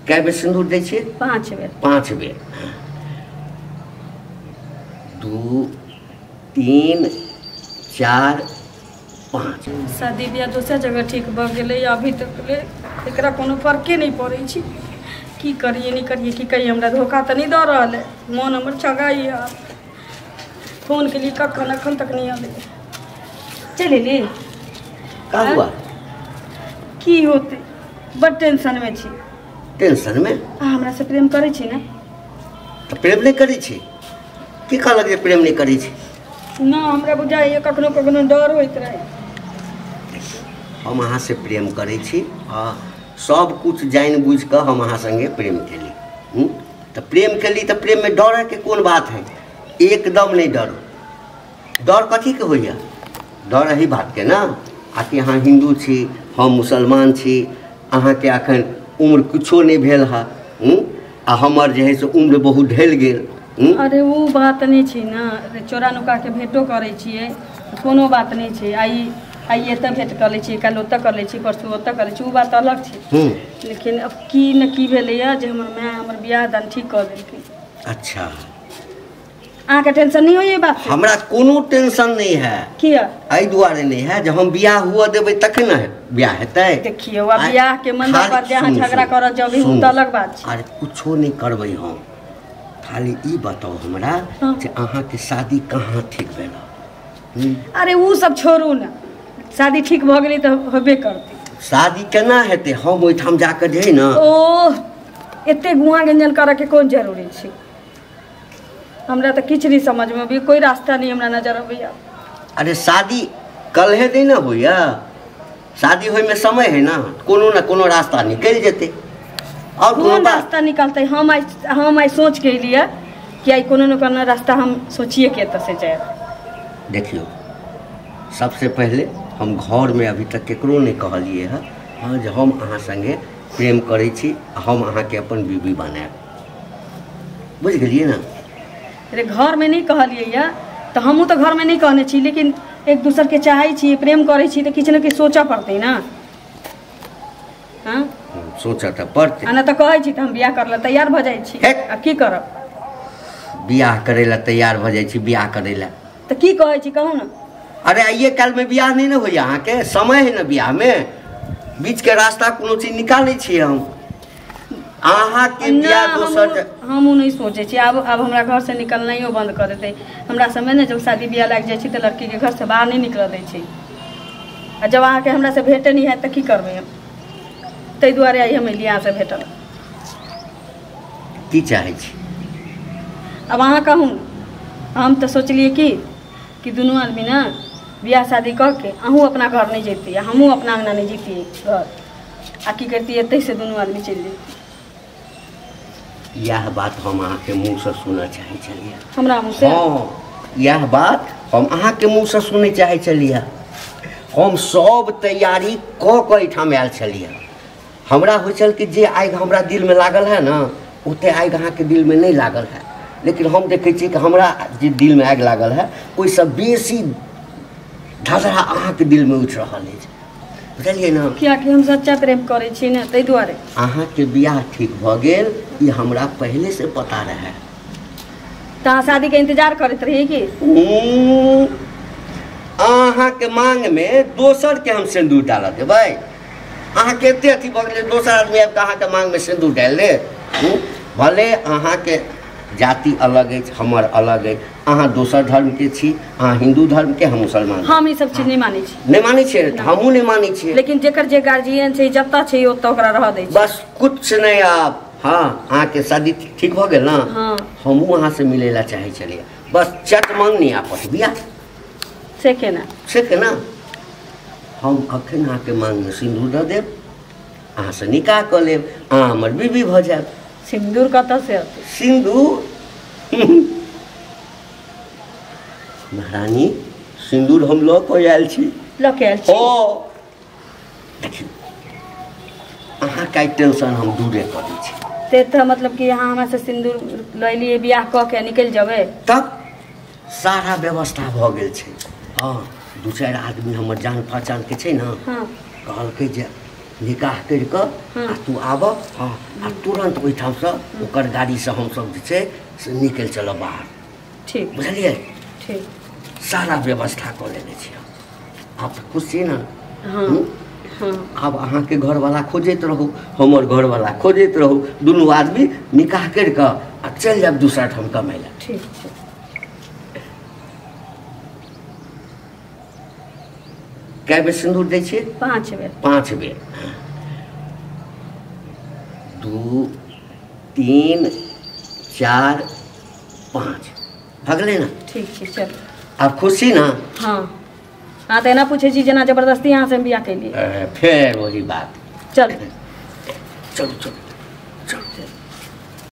कए बेर सिन्दूर दै छियै? 5 बेर। 5 बेर। 2 3 4 5। शादी बियाह दोसर जगह ठीक भऽ गेलै, अभी तक ले एकरा कोनो फर्के नहि पड़ै छै। की करिए नहीं करिए, की कहिए, हमरा धोखा तऽ नहि दऽ रहल है। मन हमर छगाइए। फोन के लिए कखन अखन तक नहीं आबै। चलि एली? का हुआ? की होते, बड टेंशन में छी। टेंशन में? अहाँ हमरा से प्रेम करै छी ने? तऽ प्रेम नहि करै छी? की कहलक जे प्रेम नहि करै छी? ना, हमरा बुझाइए कखनो कखनो डर होइत रहै। हम अहाँ से प्रेम करै छी आ सब कुछ जानि बुझि कऽ हम अहाँ संगे प्रेम केली। तऽ प्रेम केली तऽ प्रेममे डरके कोन बात है? एकदम नहि डरू। डर कथीके होइए? डर एही बातके ने, आकि अहाँ हिन्दू छी, हम मुसलमान छी, अहाँके अखन उम्र किछो नहि भेल है आ हमर जे है से उम्र बहुत ढलि गेल। अरे ओ बात नहि छै ने, चोरा नुका के भेंटो करै छियै, कोनो बात नहि छै। आइ आइ एतऽ भेंट कऽ लै छियै, काल्हि ओतऽ कऽ लै छियै, परसू ओतऽ कऽ लै छियै, ओ बात अलग छै। लेकिन अब की ने की भेलैए जे हमर माय हमर बियाह दान ठीक कऽ देलकै। अच्छा, अहाँके टेंशन नहि होइए बात? हमरा कोनो टेंशन नहि है। किया? एहि दुआरे नहि है जे हम बियाह हुअ देबै तखन ने बियाह हेतै। देखियौ, आब बियाह के मंडप पर जे अहाँ झगड़ा करऽ जबी ओ तऽ अलग बात छै। अरे कुछो नहि करबै हम, खाली ई बताउ हमरा जे अहाँके शादी कहाँ ठीक भेल? अरे ओ सब छोड़ू ने, शादी ठीक भऽ गेलै तऽ होबे करतै। शादी केना हेतै? हम ओहिठाम जाकऽ जे है ने, ओह एते गुआ गंजन करऽ के कोन जरूरी छै? हमरा तऽ किछु नहि समझमे अबैया, कोइ रास्ता नहि हमरा नजर अबैया। अरे शादी कल्हे नहि ने होइया, शादी होइमे समय है ना, कोनो ने कोनो रास्ता निकलि जेतै। और कोन रास्ता निकलतै? हम आइ सोच के एलियै कि आइ कोनो ने कोनो रास्ता हम सोचिए के एतऽ से जायब। देखियौ, सबसे पहिले हम घरमे अभी तक केकरो नहि कहलियै हँ, हाँ, जे हम अहाँ संगे प्रेम करै छी, हम अहाँके अपन बीबी बनायब। बुझि गेलियै ने? अरे घरमे नहि कहलियै यऽ तऽ हमहूँ तऽ घरमे नहि कहने छी, लेकिन एक दोसरके चाहै छी, प्रेम करै छी, तऽ किछु ने किछु सोचऽ पड़तै ने। हाँ, सोचऽ तऽ पड़तै। आ नहि तऽ कहै छी तऽ हम बियाह करै लए तैयार भऽ जाइ छी। आ की करब? बियाह करै लए तैयार भऽ जाइ छी? बियाह करै लए तऽ की कहै छी कहू ने? अरे आइए काल्हिमे बियाह नहि ने होइए, अहाँके समय है ने बियाहमे, बीचके रास्ता कोनो चीज निकालै छियै हम। अहाँके बियाह दोसर हमहूँ नहि सोचै छी। आब हमरा घरसँ निकलनाइयो बन्द कऽ देतै। हमरा सबमे ने जब शादी बियाह लागि जाइ छै तऽ लड़कीके घरसँ बाहर नहि निकलऽ दै छै। आ जब अहाँके हमरासँ भेटे नहि हैत तऽ की करबै हम? ताहि दुआरे आइ हम एलियै अहाँसँ भेटल। की चाहै छी अब अहाँ कहू? हम तऽ सोचलियै कि दुनू आदमी ने बियाह शादी कऽ के अहूँ अपना घर नहि जैतियै, हमहूँ अपना अङ्गना नहि जैतियै घर, आ की करतियै एतै से दुनू आदमी चलि जैतियै। इएह बात हम अहाँके मुँहसँ सुनऽ चाहै छलियै। हमरा मुँहसँ? हँ, इएह बात हम अहाँके मुँहसँ सुनऽ चाहै छलियै। हम सब तैयारी कऽ कऽ एहिठाम आयल छलियै। हमरा होइ छल कि जे आगि हमरा दिलमे लागल है ने, ओते आगि अहाँके दिलमे नहि लागल है, लेकिन हम देखै छियै कि हमरा जे दिलमे आगि लागल है ओहिसँ बेसी धधरा अहाँके दिलमे उठि रहल अछि। बुझलियै ने? कियाकि हम सच्चा प्रेम करै छी ने, ताहि दुआरे। अहाँके बियाह ठीक भऽ गेल ई हमरा पहिलेसँ पता रहै। तऽ अहाँ शादीके इंतजार करैत रहियै कि? अहाँके मांगमे दोसरके हम सिन्दूर डालऽ देबै? अहाँके एते अथी भऽ गेलै दोसर आदमी आबि कऽ अहाँके मांगमे सिन्दूर डालि देत? भले अहाँके जाति अलग अछि, हमर अलग अछि, अहाँ दोसर धर्मके छी, अहाँ हिन्दू धर्मके, हम मुसलमान। हम ई सब चीज नहि मानै छी। नहि मानै छियै? तऽ हमहूँ नहि मानै छियै। लेकिन जेकर जे गार्जियन छै, जतऽ छै ओतऽ ओकरा रहऽ दै छै। बस कुछ नहि। आब हाँ, अहाँके शादी ठीक भऽ गेल ने? हाँ। हमहूँ अहाँसँ मिलै लए चाहै छलियै, बस चट मंगनी आपस बियाह। से केना? से केना? हम अखन अहाँके मांगमे सिन्दूर दऽ देब, अहाँसँ निकाह कऽ लेब, अहाँ हमर बीबी भऽ जायब। सिन्दूर कतऽ से अतै? सिन्दूर महारानी, सिन्दूर हम लऽ कऽ आयल छी। लऽ के आयल छी? ओ देखियौ, अहाँके आइ टेंशन हम दूरे कऽ दै छी। से तऽ मतलब कि अहाँ हमरा से सिन्दूर लऽ एलियै, बियाह कऽ के निकलि जेबै? तब सारा व्यवस्था भऽ गेल छै। हँ, 2-4 आदमी हमर जान पहचानके छै ने, हाँ। कहलकै जे निकाह करि कऽ आ तू आब। हँ, आ तुरन्त ओहिठामसँ ओकर गाड़ीसँ हमसब जे छै से निकलि चलब बाहर। ठीक, बुझलियै? ठीक, सारा व्यवस्था कऽ लेने छी हम। आब तऽ खुश छी ने? हाँ हाँ। आब अहाँके घरवाला खोजैत रहू, हमर घरवाला खोजैत रहू, दुनू आदमी निकाह करि कऽ आ चलि जायब दोसर ठाम कमाइ लए। ठीक छै। कए बेर सिन्दूर दै छियै? 5 बेर। 5 बेर। 2 3 4 5 भगलै ने? ठीक छै, चल। आब खुशी ने? हाँ हाँ, तऽ एना पूछै छी जेना जबरदस्ती अहाँ से हम बियाह केलियै। फेर वही बात। चल चलू चलू।